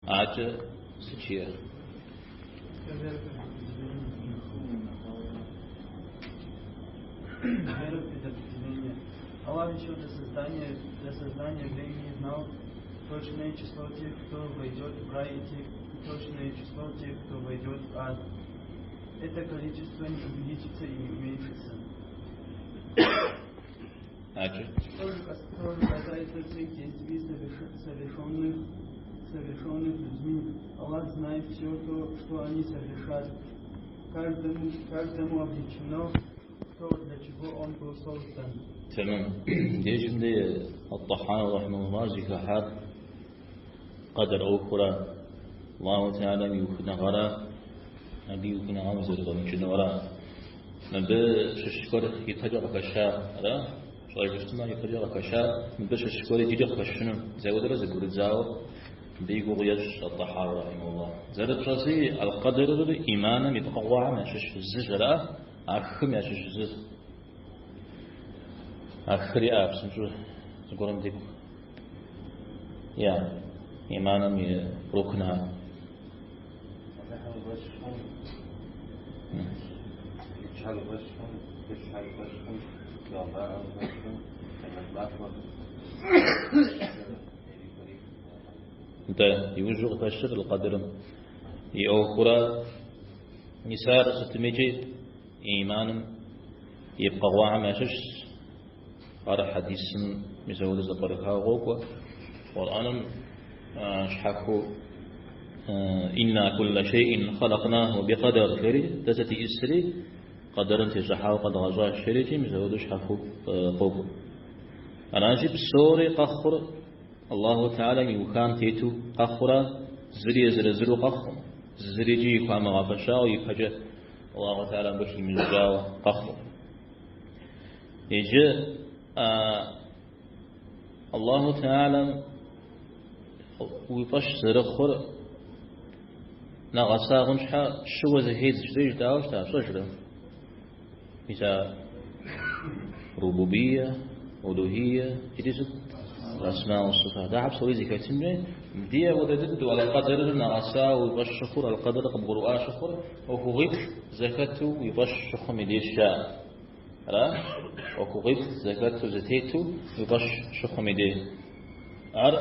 Акӏэ сыт жиӏэр? Вера в предопределение. Аллах еще до создания времени знал точное число тех, кто войдет в рай, и точное число тех, кто войдет в ад. Это количество не увеличится и не уменьшится. Акӏэ. Что же касается всех действий, совершенных людьми, Аллах знает все то, что они совершат. Каждому облечено то, для чего он был создан. Тэмэм. Дежым де Ат-Тахауи рахьимахуллах зыхыхьар къэдэр ӏуэхура, Аллаху Теалэм и ухыныгъэра, абы и ухыныгъэм узэрыфӏэмыкӏынура. Мыбы щыщ гуэр ипэкӏэ къыхэща, ара? Пщӏэжу щытмэ, ипэкӏэ къыхэща, мыбы щыщ гуэр иджыри къыхэщыну. Зэуэдэрэ зэбгрыдзауэ мыбы и гугъу ещӏ Ат-Тахауи рахьимахуллах. Зэрытщӏэщи, аль-къэдэрыр иманым и пкъыгъуэхэм ящыщ зыщ, ара? А хым ящыщ зы. А хыр иӏэ псынщӏэу зыгуэрым дигу. Я, иманым и рукнхэр. Алыхьым уи фӏэщ хъун, тхылъхэр уи фӏэщ хъун, тхылъхэр уи фӏэщ хъун, бегъымбархэр уи фӏэщ хъун, къемэт махуэр. Нтӏэ, иужьу къыхэщыр аль-къэдырым и ӏуэхура, мис ар сытмикӏи иманым и пкъыгъуэхэм ящыщщ. Ар хьэдисым мис ауэдэ зэпкърыхауэ къокӏуэ. Къурӏэным щхьэхуэу Инна кулла шейин халакнаху бикъэдэр жери, дэ сыт иӏысри къэдэрым тещӏыхьауэ къэдгъэщӏащ жерикӏи мис ауэдэу щхьэхуэу къокӏуэ. Аращи, псори къэхъур Аллаху Теалэм иухам тету къэхъурэ зыри езыр-езыру къэхъум, зырикӏи хуамыгъэфэщауэ ипэкӏэ Аллаху Теалэм абы химыщӏыкӏауэ къэхъум. Иджы Аллаху Теалэм уи фӏэщ зэрыхъур нэгъэса хъун щхьэ щыуэ зэхедз жытӏэри жытӏауэ щыта, пщӏэжрэ? Мис а рубубия, улухия, иджыри сыт? Асма уа сыфат. Ахэр псори зэхэтын хуей. Мыбди ауэдэ дыдэу аль-къэдэрыр нэгъэсауэ уи фӏэщ щыхъур, аль-къэдэрыр къыбгурыӏуа щыхъур, ӏуэхугъуиплӏ зэхэту уи фӏэщ щыхъум и деж жаӏэ. Ара? ӏуэхугъуиплӏ зэхэту, зэтету уи фӏэщ щыхъум и деж. Ар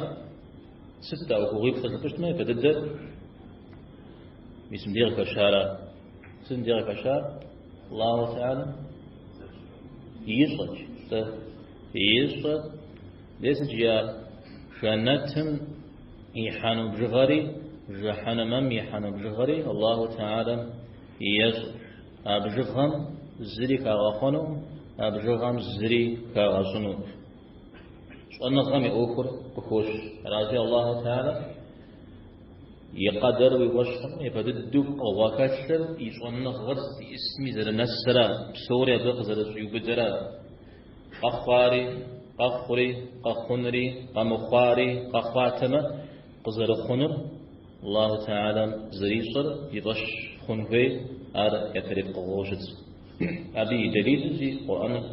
сыт а ӏуэхугъуиплӏыр жыпӏэу щытмэ, япэ дыдэр мис мыбдей къыхэщара? Сыт мыбдей къыхэщар? Аллаху Теалэм ищӏэкӏ, тӏэ, ищӏэ. Де сыт жиӏар? Жэнэтым ихьэну бжыгъэри, жыхьэнэмэм ихьэну бжыгъэри Аллаху Теалэм ещӏэ. А бжыгъэм зыри хагъэхъуэнукъым, а бжыгъэм зыри хагъэщӏынукъым. Щӏэныгъэм и ӏуэхур къыхощ. Аращи, Аллаху Теалэм и къэдэр уи фӏэщ хъуну, япэ дыдэу пкъыгъуэ хэлъыр и щӏэныгъэр зиӏысми зэрынэсыра, псори абы къызэрыщӏиубыдэра. Къэхъуари, къэхъури, къэхъунри, къэмыхъуари, къэхъуатэмэ, къызэрыхъунур Аллаху Теалэм зэрищӏэр и фӏэщ хъун хуей, ар япэрей пкъыгъуэу щытщ. Абы и дэлилыр зи Къурӏэныр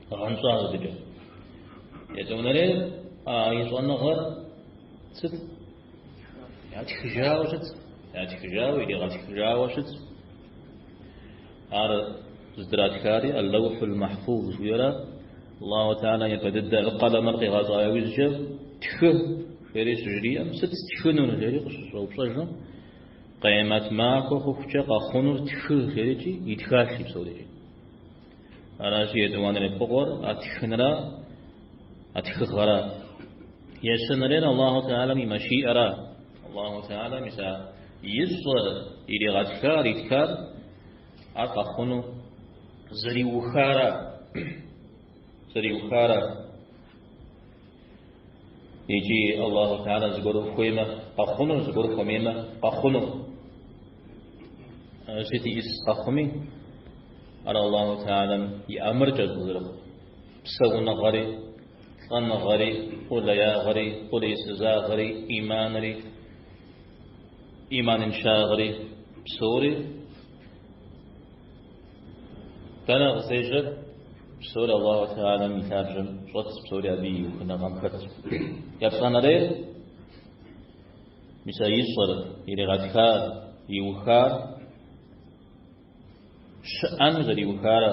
гъэнщӏащ абыкӏэ. Етӏуанэрейр а и щӏэныгъэр сыт? Ятхыжауэ щытщ. Ятхыжауэ, иригъэтхыжауэ щытщ. Ар зыдратхари Аллаухул Махьфуз жиӏэрэ Аллаху Теала япэ дыдэ къалэмыр къигъэщӏа иужькӏэ тхы жери щыжриӏэм, сыт стхынур жери къыщыщӏэупщӏэжым, къемэт махуэ хъухукӏэ къэхъунур тхы жерикӏи итхащ и псорикӏи. Аращи, етӏуанэрей пкъыгъуэр а тхынра, а тхыгъэра. Ещанэрейр Аллаху Теалэм и машиӏэра. Аллаху Теалэм мис а ищӏэр, иригъэтхар, итхар, ар къэхъуну зэриухара. Зэриухара. Икӏи Аллаху Теала зыгуэр хуеймэ къэхъуну, зыгуэр хуэмеймэ къэхъуну. Сыт иӏыс къэхъуми, ар Аллаху Теалэм и ӏэмыркӏэ къызэрыхъу. Псэуныгъэри, лӏэныгъэри, къулеягъэри, къулейсызагъэри, иманри, иманыншагъэри, псори Дэнэ къыздежьэр? Псори Аллаху Теалэм и лъабжьэм щӏэтщ, псори абы и ухыныгъэм хэтщ. Еплӏанэрейр? Мис а ищӏэр, иригъэтхар, иухар щыӏэну зэриухарэ,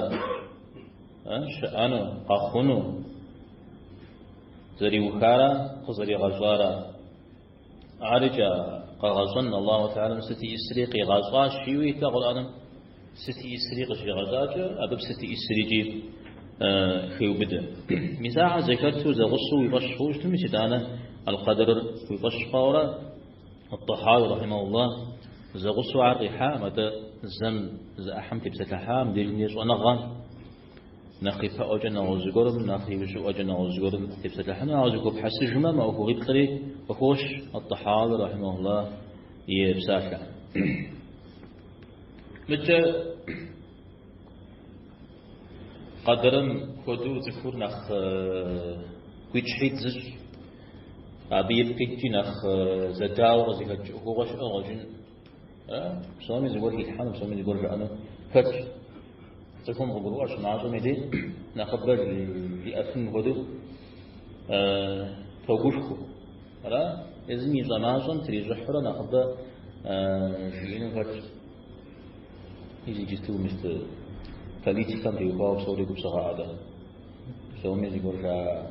щыӏэну, къэхъуну зэриухарэ къызэригъэщӏарэ. Арикӏэ къэгъэщӏэн Аллаху Тэхьэлам сыт исри къигъэщӏащ жиӏэу итэ Къурӏэным. Сыт исри къыщигъэщӏакӏэ, абы сыт исрикӏи хеубыдэ. Мис ахэр зэхэту зэгъусэу уи фӏэщ хъууэ щытми, мис итӏанэ Аль-Къэдырыр уи фӏэщ хъуауэрэ Ат-Тахауи рахьимахуллах зэгъусэу ар къихьам, атӏэ зэм зы ӏыхьэм тепсэлъыхьам, дежым щӏэныгъэм нэхъ ипэӏуэкӏэ нэгъуэщӏ зыгуэрым, нэхъ иужьыӏуэкӏэ нэгъуэщӏ зыгуэрым тепсэлъыхьыну, ауэ зэхуэпхьэсыжмэ, мы ӏуэхугъуиплӏри къыхощ Ат-Тахауи рахьимахуллах и псалъэ. Мыкӏэ къэдырым хуэдэу цӏыхур нэхъ гуитӏщхьитӏ зыщӏ, абы ипкъ иткӏи нэхъ зэдауэ къызыхэкӏ ӏуэхугъуэ щыӏэу къыщӏэкӏын. Псоми зыгуэр хилъхьэну, псоми зыгуэр жаӏэну хэтщ. Цӏыхум къыгурыӏуэр щымащӏэм и дей нэхъыбэ жиӏэфын хуэдэу тогушхуэ. Ара? Езым ищӏэ мащӏэм трищӏыхьурэ нэхъыбэ жиӏэну хэтщ. Мис иджысту мис политикэм теухуауэ псори губзыгъэӏэ. Псоми зыгуэр жаӏэ.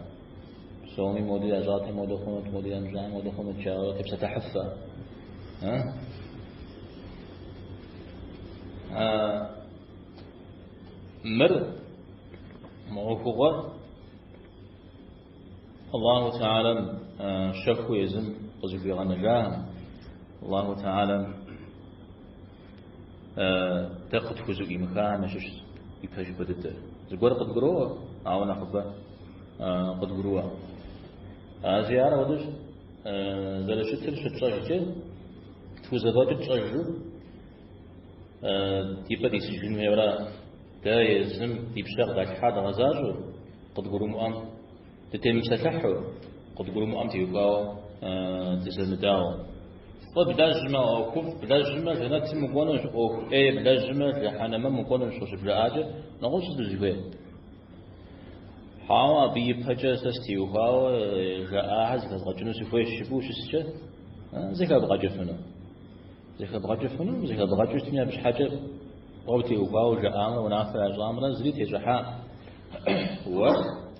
Псоми моду ящӏати, моду хъунут, моду ямыщӏами, моду хъунут жаӏэурэ тепсэлъыхьыфэ. Мыр мы ӏуэхугъуэр Аллаху Тэхьэлам щэхуу езым къызыхуигъэнэжахэм, Аллаху Тэхьэлам дэ къытхузэӏуимыхахэм ящыщ и пэжыпӏэ дыдэр. Зыгуэр къыдгуроӏуэ, ауэ нэхъыбэ къыдгурыӏуэ. Ази ар ауэдэу зэрыщытыр щытщӏэжкӏэ, тхузэфӏэкӏыр тщӏэжу ди пӏэ дисыжын хуейуэра. Дэ езым ди пщэ къыдалъхьар дгъэзащӏэу, къыдгурымыӏуэм дытемыпсэлъыхьу, къыдгурымыӏуэм теухуауэ дызэмыдауэу. Фӏы блэжьмэ, ӏуэхуфӏ блэжьмэ, жэнэтым укӏуэнущ, ӏуэху ӏей блэжьмэ, жыхьэнэмэм укӏуэнущ къыщыбжаӏакӏэ, нэгъуэщӏ сыт узыхуейр? Хьауэ, абы и пэкӏэ сэ стеухуауэ жаӏахэр зэхэзгъэкӏыну сыхуейщ жыпӏэу щыскӏэ, зэхэбгъэкӏыфыну. Зэхэбгъэкӏыфыну, зэхэбгъэкӏыу щытми, абы щхьэкӏэ уэ утеухуауэ жаӏамрэ унафэ ящӏамрэ зыри тещӏыхьа. Уэ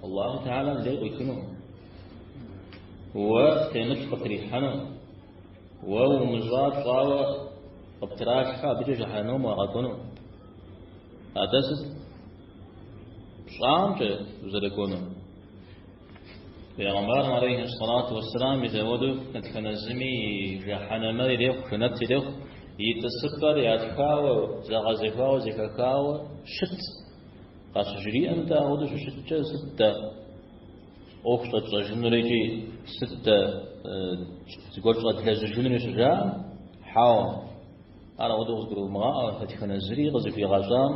Аллаху Тэхьэлам лей къуихыну, уэ темылъ къыптрилъхьэну, уэ умыщӏа пщӏауэ къыптралъхьэ, абыкӏэ жыхьэнэмэм уагъэкӏуэну. Атӏэ сыт пщӏамкӏэ узэрыкӏуэнур? Пейгъэмбарым алейхи ссалату уэсселам мис ауэдэу дэтхэнэ зыми и жыхьэнэмэр ирехъу, жэнэт ирехъу, и тӏысыпӏэр ятхауэ, зэгъэзэхуауэ, зэхэхауэ щыт. Къащыжриӏэм дэ ауэдэу щыщыткӏэ сыт дэ ӏуэху щӏэтщӏэжынур икӏи сыт дэ зыгуэр щӏэдлэжьыжынури щыжаӏэм, хьэуэ. Ар ауэдэу къызгурывмыгъаӏуэ, дэтхэнэ зыри къызыхуигъэщӏам,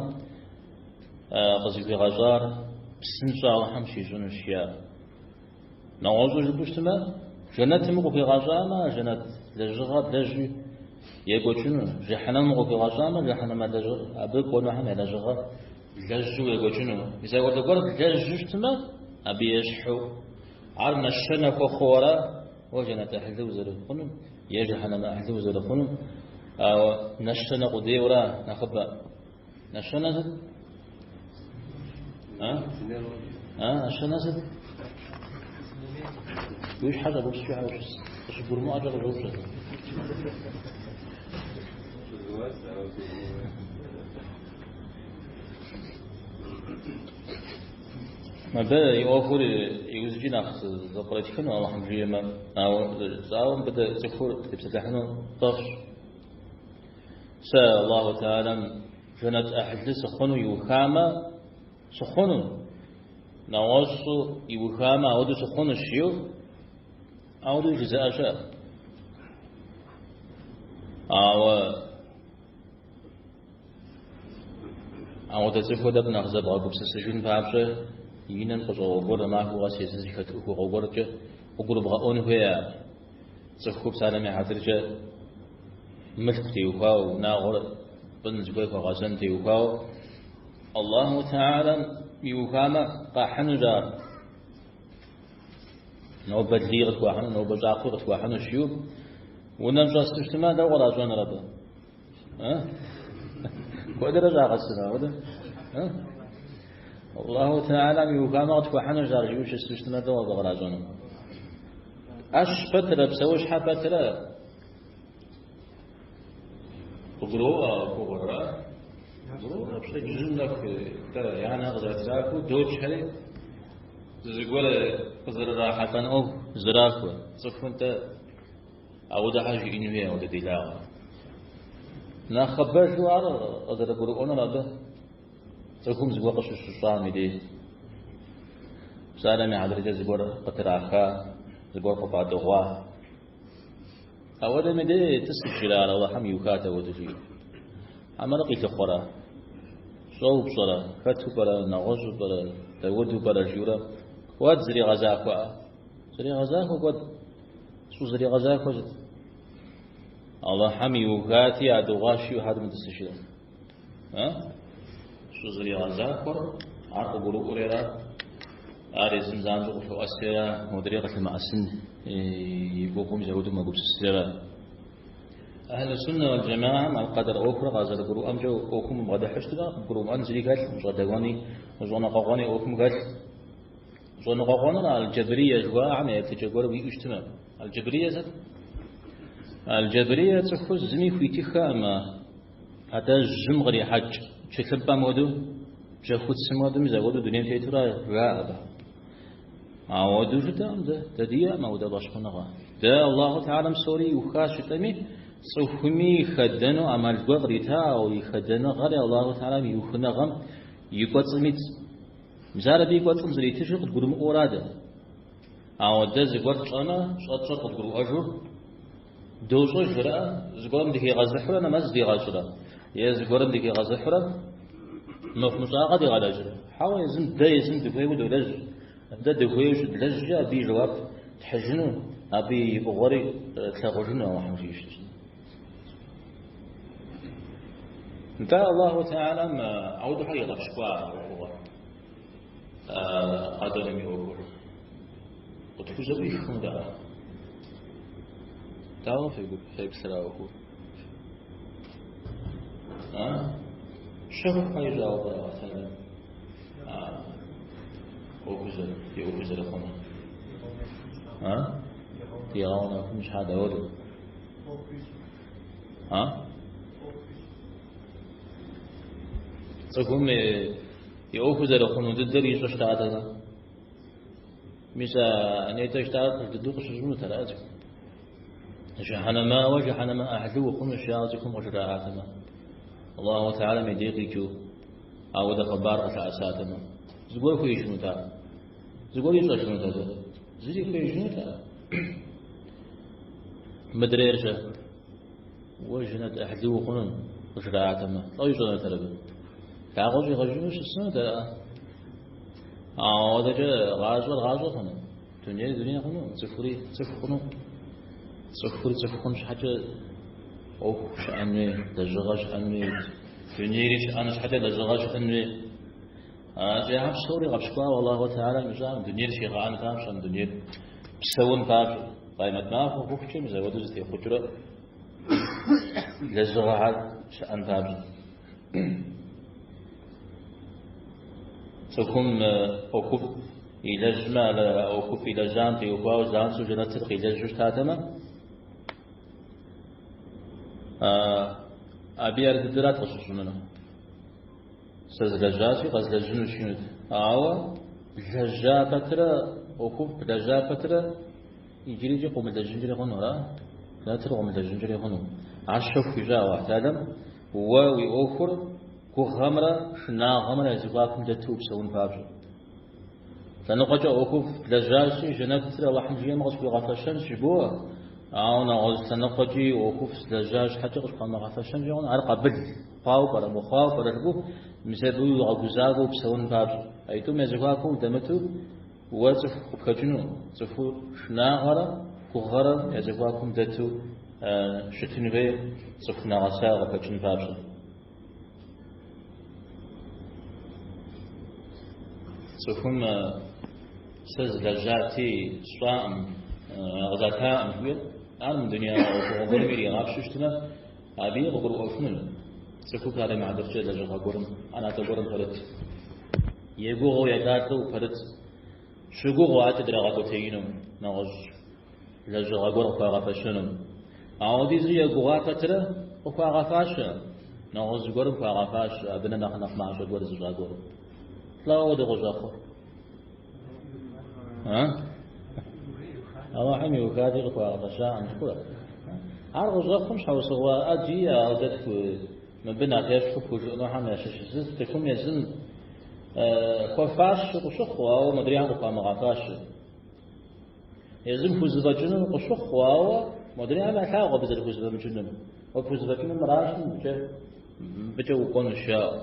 къызыхуигъэщӏар псынщӏэ Алыхьым щищӏынущ, жиӏа. Нэгъуэщӏу жыпӏэу щытмэ, жэнэтым укъыхуигъэщӏамэ, жэнэт лэжьыгъэ блэжьу екӏуэкӏыну, жыхьэнэмым укъыхуигъэщӏамэ, жыхьэнэмэ лэжьыгъэ, абы кӏуэнухэм я лэжьыгъэ блэжьу екӏуэкӏыну. Мис апхуэдэ гуэр блэжьу щытмэ, абы ещхьу ар нэщэнэ хуэхъуу ара, уэ жэнэт ӏыхьлы узэрыхъунум е жыхьэнэмэ ӏыхьлы узэрыхъунум, ауэ нэщэнэ къудейуэра нэхъыбэ. Нэщэнэ сыт? А? А, нэщэнэ сыт? Уи щхьэ щӏэгупсыкӏыу щхьэ ущыс? Къыщыбгурымыӏуэкӏэ къыщӏэупщӏэ. Мыбы и ӏуэхур иужькӏи нэхъ зэпкърытхыну Алыхьым жиӏэмэ, ауэ зэрыжысӏауэ мыбы дэ цӏыхур тепсэлъыхьыну тфӏэфӏщ. Сэ Аллаху Тэхьэлам жэнэт ӏыхьлы сыхъуну иухамэ, сыхъуну, нэгъуэщӏу иухамэ, ауэдэу сыхъунущ жиӏэу, ауэдэу жызыӏэ щыӏэ. Ауэ ауэдэ цӏыхур тӏэкӏу нэхъ зэбгъэгупсысыжын папщӏэ и нэм къыщӏэуэ гуэр махуэ къэс езыр зыхэт ӏуэхугъуэ гуэркӏэ къыгурыбгъэӏуэн хуей ар. Цӏыхур псалъэм и хьэтыркӏэ мылъку теухуауэ, унагъуэр пӏын зыхуей хуэгъэзэн теухуауэ Аллаху Тэхьэлам иухамэ къахьынущ ар. Нобэ лы къытхуахьыну, нобэ щӏакхъуи къытхуахьынущ жиӏэу. Унэм щӏэсу щытмэ, дауэ къращӏэнур абы? Куэдрэ щӏагъэсыну апхуэдэм? Аллаху Теалэм иухамэ къытхуэхьынущ ар жиӏэу щысу щытмэ, дауэ абы къращӏэну? ӏэщ пэтрэ, псэущхьэ пэтрэ къыгуроӏуэ а ӏуэхугъуэр, ара? Къыгуроӏуэ, пщэдджыжьым нэху я нэ къызэрытрахыу докӏхэри, зыгуэр къызэрырахьэлӏэн ӏуэху зэрахуэ. Цӏыхум дэ ауэдэхьэ жиӏэн хуей ауэдэ делагъэ. Нэхъыбэжу ар къызэрыгурыӏуэнур абы цӏыхум зыгуэр къыщыщыщӏам и дей. Псалъэм и хьэтыркӏэ зыгуэр къытраха, зыгуэр къыфӏадыгъуа. Ауэдэм и дей тӏысыт жраӏэр Алыхьым иухат ауэдэ жиӏэу. Хьэмэрэ къилъыхъуэрэ, щӏэупщӏэрэ, хэту пӏэрэ, нэгъуэщӏу пӏэрэ, дауэду пӏэрэ жиӏэурэ куэд зригъэзахуэӏэ. Зригъэзахуэ куэд. Щӏызэригъэзахуэр сыт? Алыхьым иухати, ядыгъуащ жиӏэу щхьэ мытӏысыжрэ. Щӏызэригъэзахуэр ар къыгурыӏуэрера, ар езым занщӏэу къылъоӏэсрера, модрей къылъымыӏэсын и гугъум зэуэду мэгупсысрера. Ахьлу суннэ уал джамаам аль-къэдэр ӏуэхур къазэрыгурыӏуэмкӏэ ӏуэхум убгъэдыхьу щытмэ, къыбгурымыӏуэн зыри хэлъкъым, ущӏэдэуэни, ущӏэныкъуэкъуэни ӏуэхум хэлъ. Ущӏэныкъуэкъуэнур аль-джабрие жыхуаӏэхэм я еплъыкӏэ гуэр уиӏэу щытмэ. Аль-джабрие сыт? Аль-джабрие цӏыхур зыми хуитыххэкъым, атӏэ жьым кърихьэкӏ тхылъымпӏэм хуэдэу, бжьэхуцым хуэдэу, мис апхуэдэу дунейм тетурэ жаӏэ абы. Ауэдэу жытӏэкъым дэ, дэ диӏэкъым ауэдэ фӏэщхъуныгъэ. Дэ Аллаху Теалэм псори иухащ жытӏэми, цӏыхуми и хэдэну ӏэмал гуэр кърита, ауэ и хэдэныгъэри Аллаху Теалэм и ухыныгъэм и кӏуэцӏым итщ. Мис ар абы и кӏуэцӏым зэритыжыр къыдгурымыӏуэура дэ. Ауэ дэ зыгуэр тщӏэмэ, щӏэтщӏэр къыдгурыӏуэжу дощӏэжрэ, зыгуэрым дыхигъэзыхьурэ нэмэз дигъэщӏрэ, е зыгуэрым дыхигъэзыхьурэ мыхъумыщӏагъэ дигъэлэжьрэ. Хьэуэ, езым дэ езым дыхуейуэ долэжь. Дэ дыхуейуэ щыдлэжькӏэ абы и жэуап тхьыжыну, абы и фӏыгъуэри тлъагъужыну Алыхьым жиӏэщ. Нтӏэ, Аллаху Теалэм ауэдэу щхьэ игъэпщкӏуа ӏуэхугъуэр, къэдэрым и ӏуэхур. Къытхузэӏуихым дэ. Дауэ феплърэ а ӏуэхур? Щэху щхьэ ищӏауэ пӏэрэ Аллаху Теалэм и ӏуэхур зэрыхъунур? Дигъэунэхун щхьэ дауэдэу? А? Цӏыхум и ӏуэху зэрыхъуну дыдэр ищӏэу щытатэмэ. Мис а нетӏэ жытӏар пэж дыдэу къыщыщӏынут ара цӏыхум. Жыхьэнэмауэ жыхьэнэмэ ӏыхьлы ухъунущ жаӏэу цӏыхум къыжраӏатэмэ. Аллаху Теалэм и дей къикӏыу ауэдэ хъыбар къылъэӏэсатэмэ. Зыгуэр хуеижынут ар. Зыгуэр ищӏэжынут абы. Зыри хуеижынут ар. Мыдрейр-щэ? Уэ жэнэт ӏыхьлы ухъуну къыжраӏатэмэ, лӏо ищӏэнут абы. Лъакъуэ щӏигъэжыну щысынут ара? Ауэдэкӏэ гъащӏэр гъащӏэ хъуну, дунейр дуней хъуну, цӏыхури цӏыху хъуну. Цӏыхур цӏыху хъун щхьэкӏэ ӏуэху щыӏэн хуей, лэжьыгъэ щыӏэн хуей, дунейри щыӏэн щхьэкӏэ лэжьыгъэ щыӏэн хуей. Аращи, ахэр псори гъэпщкӏуауэ Аллаху Теалэм ищӏам, дунейр щигъэӏэн папщӏэ, дунейр псэун папщӏэ. Къемэт махуэ хъухукӏэ мис апхуэдэу зэтехъукӏыурэ лэжьыгъэхэр щыӏэн папщӏэ. Цӏыхум ӏуэхуфӏ илэжьмэ, ӏуэхуфӏ илэжьам теухуауэ занщӏэу жэнэтыр къилэжьу щытатэмэ, абы ар дыдэрат къыщыщӏынур. Сэ злэжьащи, къэзлэжьынущ жиӏэнут. Ауэ блэжьа пэтрэ, ӏуэхуфӏ блэжьа пэтрэ, иджырикӏи къыумылэжьынкӏэри хъуну, ара? Жэнэтыр къыумылэжьынкӏэри хъуну. Ар щэху ищӏа Алыхь Тэхьэлам, уэ уи ӏуэхур гугъэмрэ шынагъэмрэ я зэхуакум дэту упсэун папщӏэ. Лъэныкъуэкӏэ ӏуэхуфӏ блэжьащи, жэнэтыр Алыхьым жиӏэмэ къысхуигъэфэщэнщ жыбоӏэ, ауэ нэгъуэщӏ лъэныкъуэкӏи ӏуэхуфӏ злэжьа щхьэкӏэ къысхуамыгъэфэщэнкӏэ хъуну, ар къабыл хъуауэ пӏэрэ, мыхъуауэ пӏэрэ жыпӏэу, мис абы уигъэгузавэу упсэун папщӏэ. Аитӏум я зэхуакум удэмыту уэ цӏыху къыпхэкӏыну, цӏыхур шынагъэрэ гугъэрэ я зэхуакум дэту щытын хуей цӏыху нэгъэса къыхэкӏын папщӏэ. Цӏыхум сэ злэжьати, сщӏаӏым, къызатаӏым жиӏэр. Ар мы дуней ӏуэхугъуэ гуэрым иригъапщэу щытмэ, абыи къыгурыӏуэфынущ. Цӏыхур псалъэм и хьэтыркӏэ лэжьыгъэ гуэрым, ӏэнатӏэ гуэрым пэрыт. Егугъуу елӏалӏэу пэрыт. Щыгугъыу адэкӏэ драгъэкӏуэтеину, нэгъуэщӏ лэжьыгъэ гуэр къыхуагъэфэщэну. Ауэдизу егугъуа пэтрэ къыхуагъэфащэ, нэгъуэщӏ зыгуэрым хуагъэфащэ, абы нэ нэхъ нэхъ мащӏэ гуэр зыщӏа гуэр. Лӏо ауэдэу къыщӏэхъур. А? Аллахьым иухати къыхуагъэфэщакъым жыпӏэ. Ар къыщӏэхъум щхьэусыгъуэ ӏэджи иӏэ, ауэ дэ мыбы нэхъ ещхьу пхужыӏэнухэм ящыщ зы цӏыхум езым хуэфащэу къыщыхъу, ауэ модрейхэм къыхуамыгъэфащэ. Езым хузэфӏэкӏыну къыщыхъу, ауэ модрейхэм ялъагъу абы зэрыхузэфӏэмыкӏынур. Уэ пхузэфӏэкӏынур мыращи, мыбыкӏэ укӏуэнущ, жаӏэу.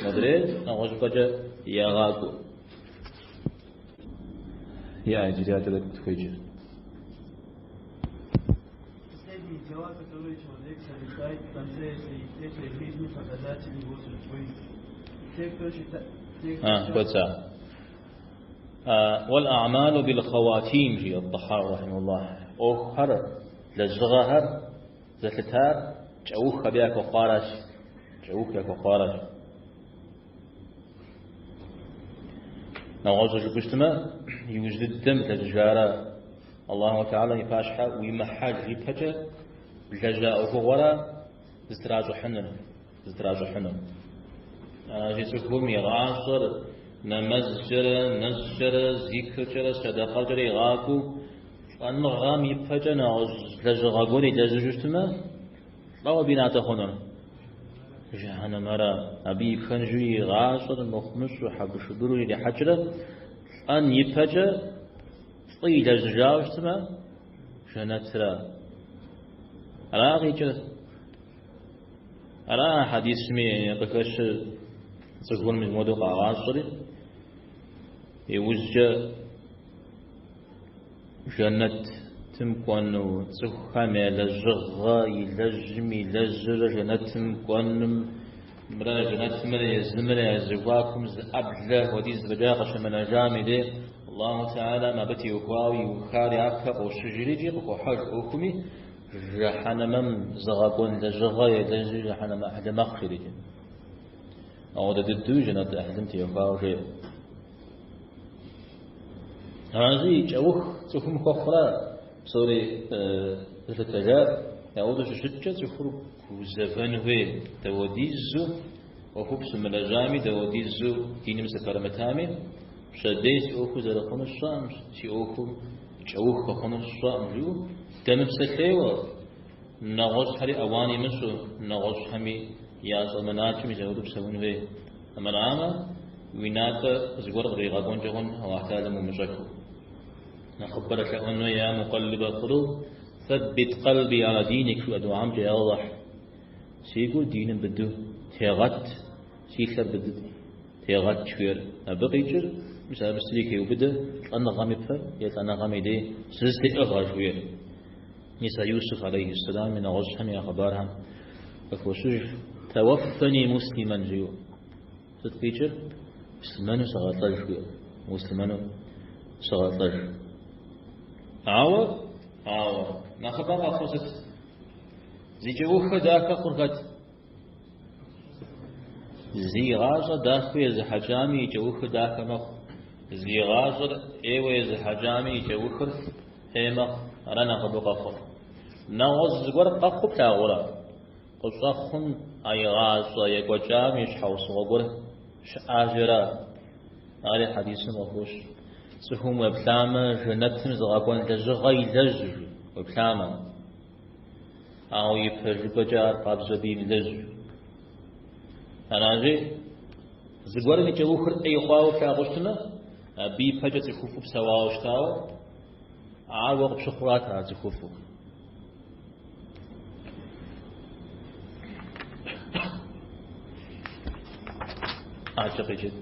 Модрейр нэгъуэщӏыпӏэкӏэ ягъакӏуэ. Я, иджыри адэкӏэ тӏэкӏу къытхуеджэ. Последние дела, которые человек совершает в конце этой жизни, показатель его судьбы. Те, кто считает... А, куэд Уэл-а'малу бил-хъэуатим, жиӏэ Тӏэхьауи рахьимэхуллахь. ӏуэхухэр, лэжьыгъэхэр зэлъытар кӏэух абы яхуэхъуаращ. Кӏэух яхуэхъуаращ. Нэгъуэщӏу жыпӏэу щытмэ, иужь дыдэм блэжьыжарэ Аллаху Тэхьэлам и пащхьэ уимыхьэж ипэкӏэ блэжьа ӏуэхугъуэрэ зытращӏыхьынур. Зытращӏыхьынур. Аращи, цӏыхум и гъащӏэр нэмэзкӏэрэ, нэщӏкӏэрэ, зикркӏэрэ, сэдэкъэкӏэрэ игъакӏуэу лӏэныгъэм ипэкӏэ нэгъуэщӏ лэжьыгъэ гуэр илэжьыжу щытмэ, лӏо абы и натӏэ хъунур? Жыхьэнэмэра. Абы и пхэнжу и гъащӏэр мыхъумыщӏу, хьэбыршыбыру ирихьэкӏрэ лӏэн ипэкӏэ фӏы илэжьыжауэ щытмэ, жэнэтра. Ара къикӏыр? Ара хьэдисми къыхэщыр цӏыхур мыпхуэдэу къагъащӏэри, иужькӏэ жэнэтым кӏуэну цӏыхухэм я лэжьыгъэ илэжьым илэжьрэ жэнэтым кӏуэнумрэ жэнэтымрэ езымрэ я зэхуакум зы ӏэблэ хуэдиз фӏэкӏа къыщымынэжам и дей Аллаху Тэхьэлам абы теухуауэ иухар япэ къощыжри икӏи къыхохьэж ӏуэхуми, Жыхьэнэмэм зыгъэкӏуэн лэжьыгъэ елэжьри жыхьэнэмэ ӏыхьлы мэхъу жери. Ауэдэ дыдэу жэнэт ӏыхьлым теухуауэ жеӏэ. Аращи, кӏэух цӏыхум хуэхъурэ псори зэлъытэжар, ауэдэу щыщыткӏэ цӏыхур гузэвэн хуей, дауэдизу ӏуэхуфӏ сымылэжьами, дауэдизу диным сыпэрымытами, пщэдей си ӏуэхур зэрыхъунур сщӏэкъым, си ӏуэхум кӏэух хуэхъунур сщӏэкъым жиӏэу, дэмыпсэлъейуэ, нэгъуэщӏхэри ауан имыщӏу, нэгъуэщӏхэми ящӏэмынакӏэу мис апхуэдэу псэун хуей. Армырамэ, уи натӏэ зыгуэр къригъэкӏуэнкӏэ хъун Аллахь Тэхьэлам умыщӏэхыу. Нэхъыбэрэ лъэӏуэн хуей, я мукъэллибэл къулуб, сэббит къэлби аля диник, жиӏэ дуамкӏэ, я Аллахь, си гур диным быдэу тегъэт, си лъэр быдэу тегъэт жиӏэр. Абы къикӏыр, мис абы сыри хеубыдэ, лӏэныгъэм ипэ е лӏэныгъэм и дей сызэтеӏыгъэ жиӏэр. Мис а Юсуф алейхи сэлам и нэгъуэщӏхэми я хъыбархэм къыхощыж, Тэуэффэни муслимэн жиӏэу. Сыт къикӏыр? Муслъымэну сыгъэлӏэж жиӏэу. Муслъымэну сыгъэлӏэж. Ауэ, ауэ, нэхъыбэ къэхъур сыт? Зи кӏэухыр дахэ хъур хэт? Зи гъащӏэр дахэу езыхьэкӏами и кӏэухыр дахэ мэхъу. Зи гъащӏэр ӏейуэ езыхьэкӏами и кӏэухыр ӏей мэхъу. Ара нэхъыбэу къэхъур. Нэгъуэщӏ зыгуэр къэхъуу плъагъурэ? Къыщӏэхъум а и гъащӏэ екӏуэкӏам и щхьэусыгъуэ гуэр щыӏащи ара? Ари хьэдисым къыхощ. Цӏыхум уеплъамэ, жэнэтым зыгъэкӏуэн лэжьыгъэ илэжьу, уеплъамэ. Ауэ ипэжыпӏэкӏэ ар къабзэу абы имылэжьу. Аращи, зыгуэрым и кӏэухыр ӏей хъуауэ плъагъуу щытмэ, абы ипэкӏэ цӏыхуфӏу псэуауэ щытауэ, ар уэ къыпщыхъурат ар цӏыхуфӏу. Адэкӏэ къеджэт.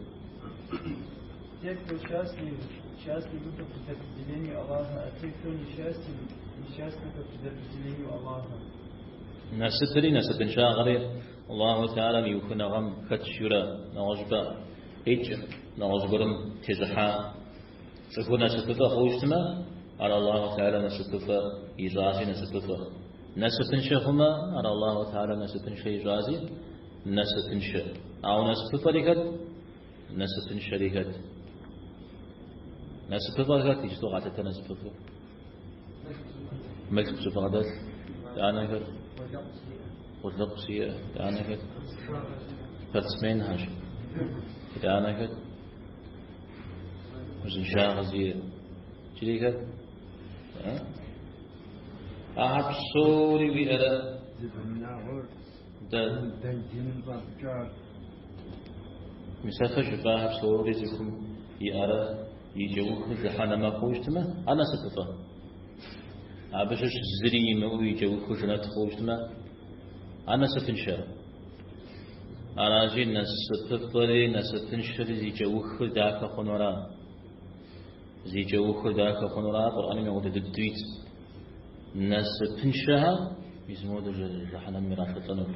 Те, кто счастлив, счастливы по предопределению Аллаха, а те, кто несчастен, несчастны по предопределению Аллаха. Насыпри насыпыншагъэри Аллаху Тэхьэлам и ухыныгъэм хэтщ жиӏэурэ нэгъуэщӏыпӏэ къикӏ, нэгъуэщӏ гуэрым тещӏыхьа цӏыхур насыпыфӏэ хъууэ щытмэ, Ар Аллаху Теала насыпыфӏэ ищӏащи насыпыфӏэ. Насыпыншэ хъумэ, ар Аллаху Теала насыпыншэ ищӏащи насыпыншэ. Ауэ насыпыфӏэри хэт? Насыпыншэри хэт? Насыпыфӏэр хэт иджыпсту къалъытэ насыпыфӏэу? Мылъку зыбгъэдэлъ, итӏанэ хэт? Къулыкъу зиӏэ, итӏанэ хэт? Спортсменхэрщ, итӏанэ хэт? Узыншагъэ зиӏэ. Иджыри хэт? Ахэр псори уиӏэрэ? Зи бынунагъуэр диным щӏапӏыкӏар. Мис а фэ жыфӏахэр псори цӏыхум иӏэрэ и кӏэухыр жыхьэнэмэ хъууэ щытмэ, ар насыпыфӏэ. Абы щыщ зыри имыӏэу и кӏэухыр жэнэт хъууэ щытмэ, ар насыпыншэ. Аращи, насыпыфӏэри насыпыншэри зи кӏэухыр дахэ хъунура. Зи кӏэухыр дахэ хъунура, Къурӏэным апхуэдэ дыдэу итщ. Насыпыншэхэр мис мыуэдэу жыхьэнэмым ирашэлӏэнущ.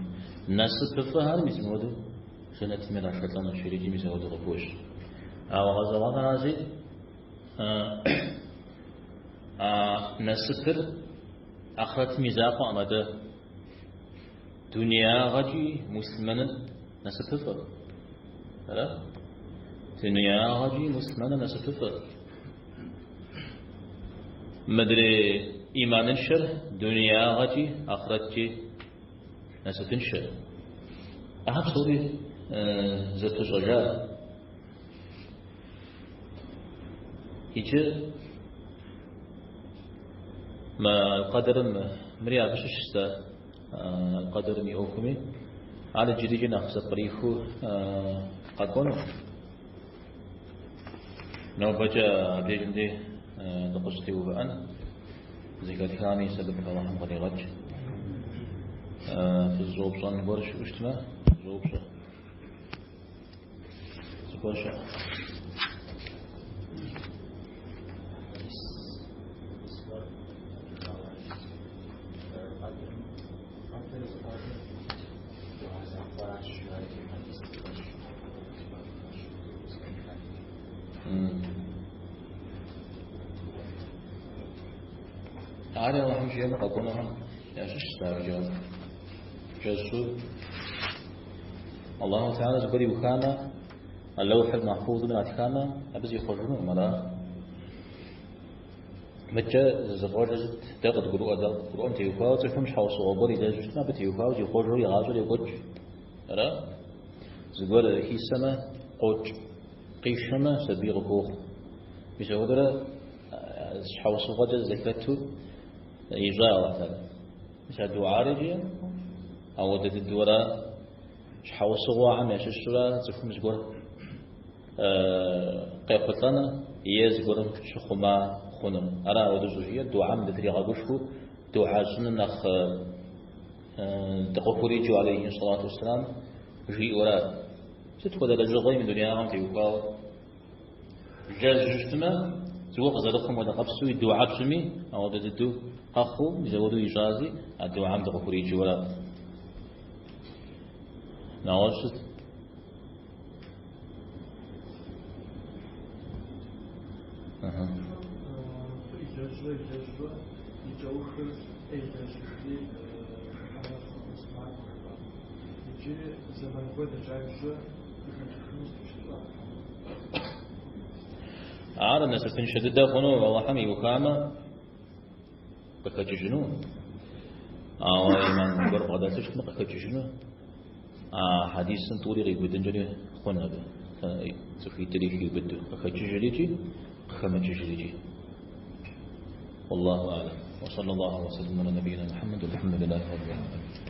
Насыпыфӏэхэр мис мыуэдэу жэнэтым ирашэлӏэнущ, икӏи мис апхуэдэу къыхощ. Ауэ гъэщӏэгъуэнращи, а насыпыр ахърэтым и закъуэкъым, атӏэ дунеягъэкӏи муслъымэныр насыпыфӏэ. Ара? Дунеягъэкӏи муслъымэныр насыпыфӏэ. Мыдрей ӏиманыншэр дунеягъэкӏи ахърэткӏи насыпыншэ. Ахэр псори зэпыщӏэжа. Иджы мы Аль-Къэдырым, мыри абы щыщщ дэ Аль-Къэдырым и ӏуэхуми, ар иджырикӏи нэхъ зэпкърихыу къэкӏуэну. Нобэкӏэ абдежым дей дыкъыщытеувыӏэн, зэхэтхами и сэбэп Алыхьым къригъэкӏ. Фызыщӏэупщӏэн гуэр щыӏэу щытмэ, фыщӏэупщӏэ. Зыгуэр щыӏэ? Ари Алыхьым жиӏэмэ къэкӏуэнухэм ящыщщ дауикӏ кӏэщӏу. Аллаху Теала зыгуэр иухамэ, Лэухьул Махфузым иратхамэ, абы зихъуэжынукъым, ара? Мыдкӏэ зызыхъуэжыр сыт? Дэ къыдгурыӏуэ, дэ къыдгурыӏуэм теухуауэ цӏыхум щхьэусыгъуэ гуэр илэжьу щытмэ, абы теухуауэ зихъуэжу и гъащӏэр йокӏуэкӏ. Ара? Зыгуэр хисэмэ, къокӏ, къишэмэ, сабий къыхуохъу. Мис апхуэдэрэ щхьэусыгъуэкӏэ зэхэту ищӏа Алыхь Теалэм. Мис а дуар иджы ауэдэ дыдэурэ щхьэусыгъуэхэм ящыщурэ цӏыхум зыгуэр къехъулӏэныр е зыгуэрым щыхъума хъуныр. Ара ауэдэу щӏыжиӏэр дуам дытригъэгушхуэу дуа щӏыным нэхъ дыкъыхуриджэу алейхи сэлату уэсселам жиӏэурэ. Сыт хуэдэ лэжьыгъэми мы дунеягъэм теухуауэ блэжьу щытмэ, зыгуэр къызэрыхъум хуэдэ къэпсуи дуа пщӏыми, ауэдэ дыдэу къэхъуу, мис ауэдэу ищӏази, а дуам дыкъыхуриджэурэ. Нэгъуэщӏ сыт? Фӏы илэжьурэ илэжьурэ и кӏэухыр ӏей илэжьыжри жыхьэнмэ макӏуэ жыпӏа. Иджы зэман гуэр дэкӏа иужькӏэ къыхэкӏыжыну щыту Ар насыпыншэ дыдэ хъуну Алыхьым иухамэ, къыхэкӏыжыну. Ауэ иман гуэр бгъэдэлъу щытмэ, къыхэкӏыжыну. А хьэдисым тӏури къиубыдынкӏэри хъун абы. Цӏыхуитӏри хиубыду. Къыхэкӏыжырикӏи, къыхэмыкӏыжырикӏи. والله أعلم. وصلى الله وسلم على نبينا محمد والحمد لله رب العالمين.